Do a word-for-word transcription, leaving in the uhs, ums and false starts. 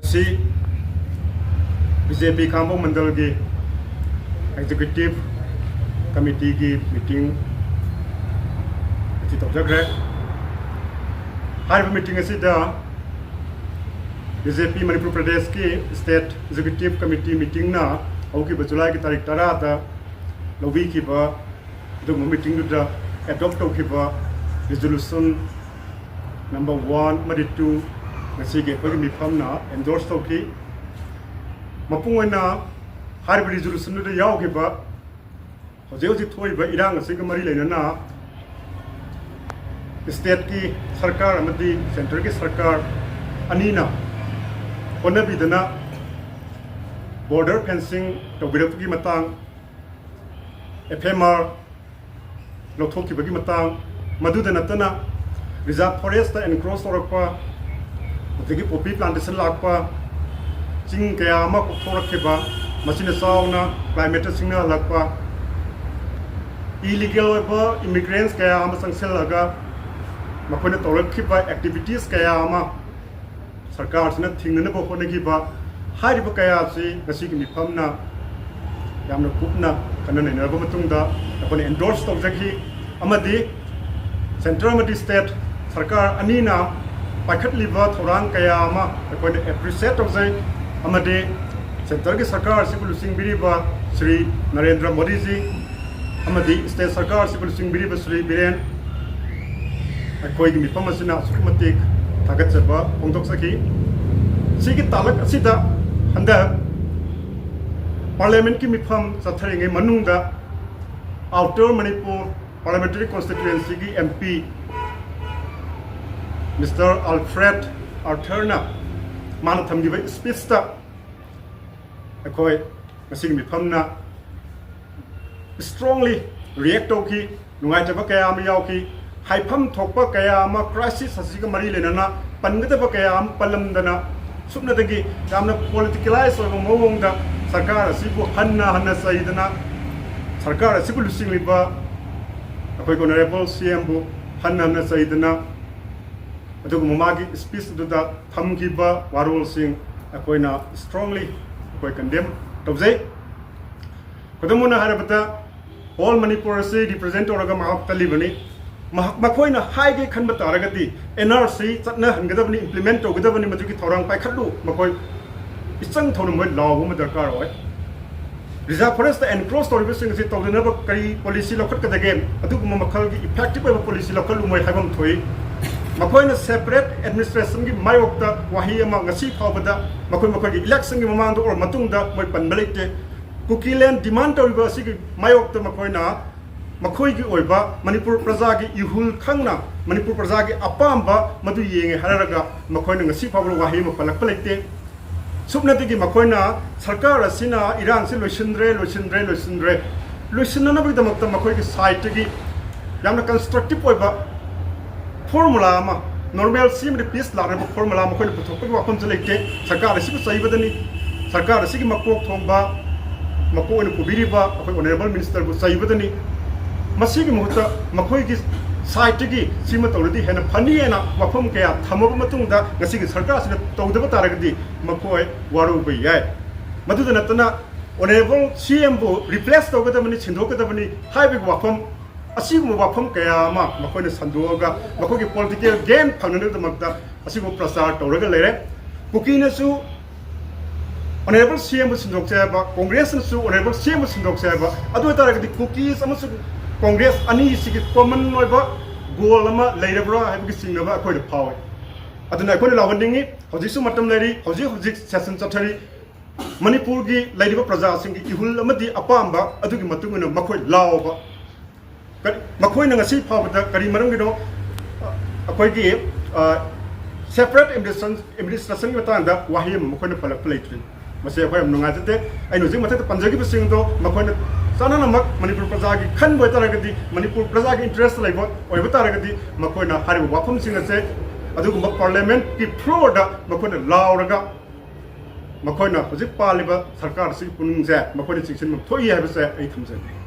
C B J ꯄꯤ ꯈꯥꯡꯉꯕꯣꯛ ꯃꯟꯗꯜꯒꯤ executive ꯀꯃꯤꯇꯤꯒꯤ meeting ꯑꯁꯤ ꯇꯧꯖꯈ꯭ꯔꯦ꯫ ꯍꯥꯏꯔꯤꯕ meeting ꯑꯁꯤꯗ ꯕꯤ ꯖꯦ ꯄꯤ ꯃꯅꯤꯄꯨꯔ ꯄ꯭ꯔꯗꯦꯁꯀꯤ ꯁ꯭ꯇꯦꯠ ꯑꯦꯛꯖꯤꯀ꯭ꯌꯨꯇꯤꯚ ꯀꯃꯤꯇꯤ ꯃꯤꯇꯤꯡꯅ ꯍꯧꯈꯤꯕ ꯖꯨꯂꯥꯏꯒꯤ ꯇꯥꯔꯤꯛ ꯇꯔꯥꯗ ꯂꯧꯕꯤꯈꯤꯕ ꯑꯗꯨꯒꯨꯝꯕ ꯃꯤꯇꯤꯡꯗꯨꯗ ꯑꯦꯗꯣꯞ ꯇꯧꯈꯤꯕ ꯔꯤꯖꯣꯂꯨꯁꯟ ꯅꯝꯕꯔ ꯋꯥꯟ ꯑꯃꯗꯤ ꯇꯨ ꯉꯁꯤꯒꯤ ꯑꯩꯈꯣꯏꯒꯤ ꯃꯤꯐꯝꯅ ꯑꯦꯟꯗꯣꯔꯁ ꯇꯧꯈꯤ꯫ ꯃꯄꯨꯡ ꯑꯣꯏꯅ ꯍꯥꯏꯔꯤꯕ ꯔꯤꯖꯣꯂꯨꯁꯟꯗꯨꯗ ꯌꯥꯎꯈꯤꯕ ꯍꯧꯖꯤꯛ ꯍꯧꯖꯤꯛ ꯊꯣꯛꯏꯕ ꯏꯔꯥꯡ ꯑꯁꯤꯒ ꯃꯔꯤ ꯂꯩꯅꯅ ꯁ꯭ꯇꯦꯠꯀꯤ ꯁꯔꯀꯥꯔ ꯑꯃꯗꯤ ꯁꯦꯟꯇꯔꯒꯤ ꯁꯔꯀꯥꯔ ꯑꯅꯤꯅ ꯍꯣꯠꯅꯕꯤꯗꯅ ꯕꯣꯔꯗꯔ ꯐꯦꯟꯁꯤꯡ ꯇꯧꯕꯤꯔꯛꯄꯒꯤ ꯃꯇꯥꯡ, ꯑꯦꯐ ꯑꯦꯝ ꯑꯥꯔ ꯂꯧꯊꯣꯛꯈꯤꯕꯒꯤ ꯃꯇꯥꯡ, ꯃꯗꯨꯗ ꯅꯠꯇꯅ ꯔꯤꯖꯥꯔꯚ ꯐꯣꯔꯦꯁꯇ ꯑꯦꯟꯀ꯭ꯔꯣꯁ ꯇꯧꯔꯛꯄ, ꯑꯗꯒꯤ ꯄꯣꯄꯤ ꯄ꯭ꯂꯥꯟꯇꯦꯁꯟ ꯂꯥꯛꯄ, ꯆꯤꯡ ꯀꯌꯥ ꯑꯃ ꯀꯣꯛꯊꯣꯔꯛꯈꯤꯕ, ꯃꯁꯤꯅ ꯆꯥꯎꯅ ꯀ꯭ꯂꯥꯏꯃꯦꯠꯇ ꯁꯤꯡꯅꯍꯜꯂꯛꯄ, ꯏꯂꯤꯒꯦꯜ ꯑꯣꯏꯕ ꯏꯃꯤꯒ꯭ꯔꯦꯟꯁ ꯀꯌꯥ ꯑꯃ ꯆꯪꯁꯤꯜꯂꯒ ꯃꯈꯣꯏꯅ ꯇꯧꯔꯛꯈꯤꯕ ꯑꯦꯛꯇꯤꯚꯤꯇꯤꯁ ꯀꯌꯥ ꯑꯃ ꯁꯔꯀꯥꯔꯁꯤꯅ ꯊꯤꯡꯅꯅꯕ ꯍꯣꯠꯅꯈꯤꯕ, ꯍꯥꯏꯔꯤꯕ ꯀꯌꯥ ꯑꯁꯤ ꯉꯁꯤꯒꯤ ꯃꯤꯐꯝꯅ ꯌꯥꯝꯅ ꯀꯨꯞꯅ ꯈꯟꯅ ꯅꯩꯅꯔꯕ ꯃꯇꯨꯡꯗ ꯑꯩꯈꯣꯏꯅ ꯑꯦꯟꯗꯣꯔꯁ ꯇꯧꯖꯈꯤ꯫ ꯑꯃꯗꯤ ꯁꯦꯟꯇꯔ ꯑꯃꯗꯤ ꯁ꯭ꯇꯦꯠ ꯁꯔꯀꯥꯔ ꯑꯅꯤꯅ ꯄꯥꯏꯈꯠꯂꯤꯕ ꯊꯧꯔꯥꯡ ꯀꯌꯥ ꯑꯃ ꯑꯩꯈꯣꯏꯅ ꯑꯦꯄ꯭ꯔꯤꯁꯤꯌꯦꯠ ꯇꯧꯖꯩ꯫ ꯑꯃꯗꯤ ꯁꯦꯟꯇꯔꯒꯤ ꯁꯔꯀꯥꯔ ꯑꯁꯤꯕꯨ ꯂꯨꯆꯤꯡꯕꯤꯔꯤꯕ ꯁ꯭ꯔꯤ ꯅꯔꯦꯟꯗ꯭ꯔ ꯃꯣꯗꯤꯖꯤ ꯑꯃꯗꯤ ꯁ꯭ꯇꯦꯠ ꯁꯔꯀꯥꯔ ꯑꯁꯤꯕꯨ ꯂꯨꯆꯤꯡꯕꯤꯔꯤꯕ ꯁ꯭ꯔꯤ ꯕꯤꯔꯦꯟ, ꯑꯩꯈꯣꯏꯒꯤ ꯃꯤꯐꯝ ꯑꯁꯤꯅ ꯑꯁꯨꯛꯀꯤ ꯃꯇꯤꯛ ꯊꯥꯒꯠꯆꯕ ꯐꯣꯡꯗꯣꯛꯆꯈꯤ꯫ ꯁꯤꯒꯤ ꯇꯥꯂꯛ ꯑꯁꯤꯗ ꯍꯟꯗꯛ ꯄꯥꯔꯂꯤꯌꯥꯃꯦꯟꯠꯀꯤ ꯃꯤꯐꯝ ꯆꯠꯊꯔꯤꯉꯩ ꯃꯅꯨꯡꯗ ꯑꯥꯎꯇꯔ ꯃꯅꯤꯄꯨꯔ ꯄꯥꯔꯂꯤꯌꯥꯃꯦꯟꯇꯔꯤ ꯀꯣꯟꯁꯇꯤꯇ꯭ꯌꯨꯑꯦꯟꯁꯤꯒꯤ ꯑꯦꯝ ꯄꯤ ꯃꯤꯁꯇꯔ ꯑꯜꯐ꯭ꯔꯦꯗ ꯑꯥꯔꯊꯔꯅ ꯃꯥꯅ ꯊꯝꯈꯤꯕ ꯁ꯭ꯄꯤꯆꯇ ꯑꯩꯈꯣꯏ ꯉꯁꯤꯒꯤ ꯃꯤꯐꯝꯅ ꯏꯁꯇ꯭ꯔꯣꯡꯂꯤ ꯔꯤꯌꯦꯛ ꯇꯧꯈꯤ꯫ ꯅꯨꯡꯉꯥꯏꯇꯕ ꯀꯌꯥ ꯑꯃ ꯌꯥꯎꯈꯤ꯫ ꯍꯥꯏꯐꯝ ꯊꯣꯛꯄ ꯀꯌꯥ ꯑꯃ ꯀ꯭ꯔꯥꯏꯁꯤꯁ ꯑꯁꯤꯒ ꯃꯔꯤ ꯂꯩꯅꯅ ꯄꯟꯒꯗꯕ ꯀꯌꯥ ꯑꯃ ꯄꯜꯂꯝꯗꯅ, ꯁꯨꯞꯅꯗꯒꯤ ꯌꯥꯝꯅ ꯄꯣꯂꯤꯇꯤꯀꯦꯂꯥꯏꯁ ꯑꯣꯏꯕ ꯃꯑꯣꯡꯗ ꯁꯔꯀꯥꯔ ꯑꯁꯤꯕꯨ ꯍꯟꯅ ꯍꯟꯅ ꯆꯩꯗꯅ, ꯁꯔꯀꯥꯔ ꯑꯁꯤꯕꯨ ꯂꯨꯆꯤꯡꯂꯤꯕ ꯑꯩꯈꯣꯏꯒꯤ ꯑꯣꯅꯔꯦꯕꯜ ꯁꯤ ꯑꯦꯝꯕꯨ ꯍꯟꯅ ꯍꯟꯅ ꯆꯩꯗꯅ, ꯑꯗꯨꯒꯨꯝꯕ ꯃꯥꯒꯤ ꯁ꯭ꯄꯤꯆ ꯑꯗꯨꯗ ꯊꯝꯈꯤꯕ ꯋꯥꯔꯣꯜꯁꯤꯡ ꯑꯩꯈꯣꯏꯅ strongly ꯑꯩꯈꯣꯏ condemn ꯇꯧꯖꯩ꯫ ꯈꯨꯗꯝ ꯑꯣꯏꯅ ꯍꯥꯏꯔꯕꯗ, all ꯃꯅꯤꯄꯨꯔ ꯑꯁꯤ represent ꯇꯧꯔꯒ ꯃꯍꯥꯛ ꯆꯠꯂꯤꯕꯅꯤ꯫ ꯃꯍꯥꯛ, ꯃꯈꯣꯏꯅ ꯍꯥꯏꯒꯦ ꯈꯟꯕ ꯇꯥꯔꯒꯗꯤ, N R C ꯆꯠꯅꯍꯟꯒꯗꯕꯅꯤ, implement ꯇꯧꯒꯗꯕꯅꯤ, ꯃꯗꯨꯒꯤ ꯊꯧꯔꯥꯡ ꯄꯥꯏꯈꯠꯂꯨ꯫ ꯃꯈꯣꯏ ꯏꯆꯪ ꯊꯧꯅ ꯃꯣꯏ ꯂꯥꯎꯕ ꯑꯃ ꯗꯔꯀꯥꯔ ꯑꯣꯏ꯫ Reserve Forest encroach ꯇꯧꯔꯤꯕꯁꯤꯡ ꯑꯁꯤ ꯇꯧꯗꯅꯕ ꯀꯔꯤ policy ꯂꯧꯈꯠꯀꯗꯒꯦ? ꯑꯗꯨꯒꯨꯝꯕ ꯃꯈꯜꯒꯤ effective ꯑꯣꯏꯕ policy ꯂꯧꯈꯠꯂꯨ ꯃꯣꯏ ꯍꯥꯏꯐꯝ ꯊꯣꯛꯏ꯫ ꯃꯈꯣꯏꯅ separate administration ꯒꯤ ꯃꯥꯌꯣꯛꯇ ꯋꯥꯍꯩ ꯑꯃ ꯉꯁꯤ ꯐꯥꯎꯕꯗ, ꯃꯈꯣꯏ ꯃꯈꯣꯏꯒꯤ election ꯒꯤ ꯃꯃꯥꯡꯗ ꯑꯣꯏꯔ ꯃꯇꯨꯡꯗ, ꯃꯣꯏ ꯄꯟꯕ ꯂꯩꯇꯦ꯫ ꯀꯨꯀꯤꯂꯦꯟ demand ꯇꯧꯔꯤꯕ ꯑꯁꯤꯒꯤ ꯃꯥꯌꯣꯛꯇ ꯃꯈꯣꯏꯅ ꯃꯈꯣꯏꯒꯤ ꯑꯣꯏꯕ ꯃꯅꯤꯄꯨꯔ ꯄ꯭ꯔꯖꯥꯒꯤ ꯏꯍꯨꯜ ꯈꯪꯅ, ꯃꯅꯤꯄꯨꯔ ꯄ꯭ꯔꯖꯥꯒꯤ ꯑꯄꯥꯝꯕ ꯃꯗꯨ ꯌꯦꯡꯉꯦ ꯍꯥꯏꯔꯒ ꯃꯈꯣꯏꯅ ꯉꯁꯤ ꯐꯥꯎꯕ ꯋꯥꯍꯩ ꯑꯃ ꯄꯜꯂꯛꯄ ꯂꯩꯇꯦ꯫ ꯁꯨꯞꯅꯇꯒꯤ ꯃꯈꯣꯏꯅ ꯁꯔꯀꯥꯔ ꯑꯁꯤꯅ ꯏꯔꯥꯡꯁꯤ ꯂꯣꯏꯁꯤꯟꯗ꯭ꯔꯦ, ꯂꯣꯏꯁꯤꯟꯗ꯭ꯔꯦ, ꯂꯣꯏꯁꯤꯟꯗ꯭ꯔꯦ, ꯂꯣꯏꯁꯤꯟꯅꯅꯕꯒꯤꯗꯃꯛꯇ ꯃꯈꯣꯏꯒꯤ side ꯇꯒꯤ ꯌꯥꯝꯅ constructive ꯑꯣꯏꯕ formula ꯑꯃ, normalcy ꯑꯃꯗꯤ peace ꯂꯥꯛꯅꯕ formula ꯃꯈꯣꯏꯅ ꯄꯨꯊꯣꯛꯄꯒꯤ ꯋꯥꯐꯝꯁꯨ ꯂꯩꯇꯦ꯫ ꯁꯔꯀꯥꯔ ꯑꯁꯤꯕꯨ ꯆꯩꯕꯗꯅꯤ, ꯁꯔꯀꯥꯔ ꯑꯁꯤꯒꯤ ꯃꯀꯣꯛ ꯊꯣꯡꯕ, ꯃꯀꯣꯛ ꯑꯣꯏꯅ ꯄꯨꯕꯤꯔꯤꯕ ꯑꯩꯈꯣꯏ honourable minister ꯕꯨ ꯆꯩꯕꯗꯅꯤ꯫ ꯃꯁꯤꯒꯤ ꯃꯍꯨꯠꯇ ꯃꯈꯣꯏꯒꯤ side ꯇꯒꯤ ꯁꯤꯃ ꯇꯧꯔꯗꯤ ꯍꯦꯟꯅ ꯐꯅꯤ ꯍꯥꯏꯅ ꯋꯥꯐꯝ ꯀꯌꯥ ꯊꯝꯃꯕ ꯃꯇꯨꯡꯗ, ꯉꯁꯤꯒꯤ ꯁꯔꯀꯥꯔ ꯑꯁꯤꯅ ꯇꯧꯗꯕ ꯇꯥꯔꯒꯗꯤ ꯃꯈꯣꯏ ꯋꯥꯔꯧꯕ ꯌꯥꯏ꯫ ꯃꯗꯨꯗ ꯅꯠꯇꯅ, honourable C M ꯕꯨ replace ꯇꯧꯒꯗꯕꯅꯤ, ꯁꯤꯟꯗꯣꯛꯀꯗꯕꯅꯤ ꯍꯥꯏꯕꯒꯤ ꯋꯥꯐꯝ, ꯑꯁꯤꯒꯨꯝꯕ ꯋꯥꯐꯝ ꯀꯌꯥ ꯑꯃ ꯃꯈꯣꯏꯅ ꯁꯟꯗꯣꯛꯑꯒ ꯃꯈꯣꯏꯒꯤ political gain ꯐꯪꯅꯅꯕꯒꯤꯗꯃꯛꯇ ꯑꯁꯤꯒꯨꯝꯕ ꯄ꯭ꯔꯆꯥꯔ ꯇꯧꯔꯒ ꯂꯩꯔꯦ꯫ ꯀꯨꯀꯤꯅꯁꯨ honourable C M ꯕꯨ ꯁꯤꯟꯗꯣꯛꯁꯦ ꯍꯥꯏꯕ, ꯀꯣꯡꯒ꯭ꯔꯦꯁꯅꯁꯨ honourable C M ꯕꯨ ꯁꯤꯟꯗꯣꯛꯁꯦ ꯍꯥꯏꯕ, ꯑꯗꯨ ꯑꯣꯏꯇꯥꯔꯒꯗꯤ ꯀꯨꯀꯤꯁ ꯑꯃꯁꯨꯡ ꯀꯣꯡꯒ꯭ꯔꯦꯁ ꯑꯅꯤꯁꯤꯒꯤ common ꯑꯣꯏꯕ goal ꯑꯃ ꯂꯩꯔꯕ꯭ꯔꯥ ꯍꯥꯏꯕꯒꯤ ꯆꯤꯡꯅꯕ ꯑꯩꯈꯣꯏꯗ ꯐꯥꯎꯏ꯫ ꯑꯗꯨꯅ ꯑꯩꯈꯣꯏꯅ ꯂꯥꯎꯍꯟꯅꯤꯡꯉꯤ, ꯍꯧꯖꯤꯛꯁꯨ ꯃꯇꯝ ꯂꯩꯔꯤ, ꯍꯧꯖꯤꯛ ꯍꯧꯖꯤꯛ session ꯆꯠꯊꯔꯤ꯫ ꯃꯅꯤꯄꯨꯔꯒꯤ ꯂꯩꯔꯤꯕ ꯄ꯭ꯔꯖꯥꯁꯤꯡꯒꯤ ꯏꯍꯨꯜ ꯑꯃꯗꯤ ꯑꯄꯥꯝꯕ ꯑꯗꯨꯒꯤ ꯃꯇꯨꯡ ꯏꯟꯅ ꯃꯈꯣꯏ ꯂꯥꯎꯕ꯫ ꯀꯔꯤ, ꯃꯈꯣꯏꯅ ꯉꯁꯤ ꯐꯥꯎꯕꯗ ꯀꯔꯤ ꯃꯔꯝꯒꯤꯅꯣ, ꯑ, ꯑꯩꯈꯣꯏꯒꯤ, ꯑ, separate administration, administration ꯒꯤ ꯃꯇꯥꯡꯗ ꯋꯥꯍꯩ ꯑꯃ ꯃꯈꯣꯏꯅ ꯄꯜꯂꯛꯄ ꯂꯩꯇ꯭ꯔꯤ꯫ ꯃꯁꯤ ꯑꯩꯈꯣꯏ ꯌꯥꯝ ꯅꯨꯡꯉꯥꯏꯖꯗꯦ꯫ ꯑꯩꯅ ꯍꯧꯖꯤꯛ ꯃꯊꯛꯇ ꯄꯟꯖꯈꯤꯕꯁꯤꯡꯗꯣ ꯃꯈꯣꯏꯅ ꯆꯥꯅꯅꯃꯛ ꯃꯅꯤꯄꯨꯔ ꯄ꯭ꯔꯖꯥꯒꯤ ꯈꯟꯕ ꯑꯣꯏꯇꯥꯔꯒꯗꯤ, ꯃꯅꯤꯄꯨꯔ ꯄ꯭ꯔꯖꯥꯒꯤ interest ꯂꯩꯕ ꯑꯣꯏꯕ ꯇꯥꯔꯒꯗꯤ, ꯃꯈꯣꯏꯅ ꯍꯥꯏꯔꯤꯕ ꯋꯥꯐꯝꯁꯤꯡ ꯑꯁꯦ ꯑꯗꯨꯒꯨꯝꯕ parliament ꯀꯤ floor ꯗ ꯃꯈꯣꯏꯅ ꯂꯥꯎꯔꯒ ꯃꯈꯣꯏꯅ ꯍꯧꯖꯤꯛ ꯄꯥꯜꯂꯤꯕ ꯁꯔꯀꯥꯔ ꯑꯁꯤꯒꯤ ꯄꯨꯛꯅꯤꯡꯁꯦ ꯃꯈꯣꯏꯅ ꯆꯤꯡꯁꯤꯟꯐꯝ ꯊꯣꯛꯏ ꯍꯥꯏꯕꯁꯦ ꯑꯩ ꯊꯝꯖꯒꯦ꯫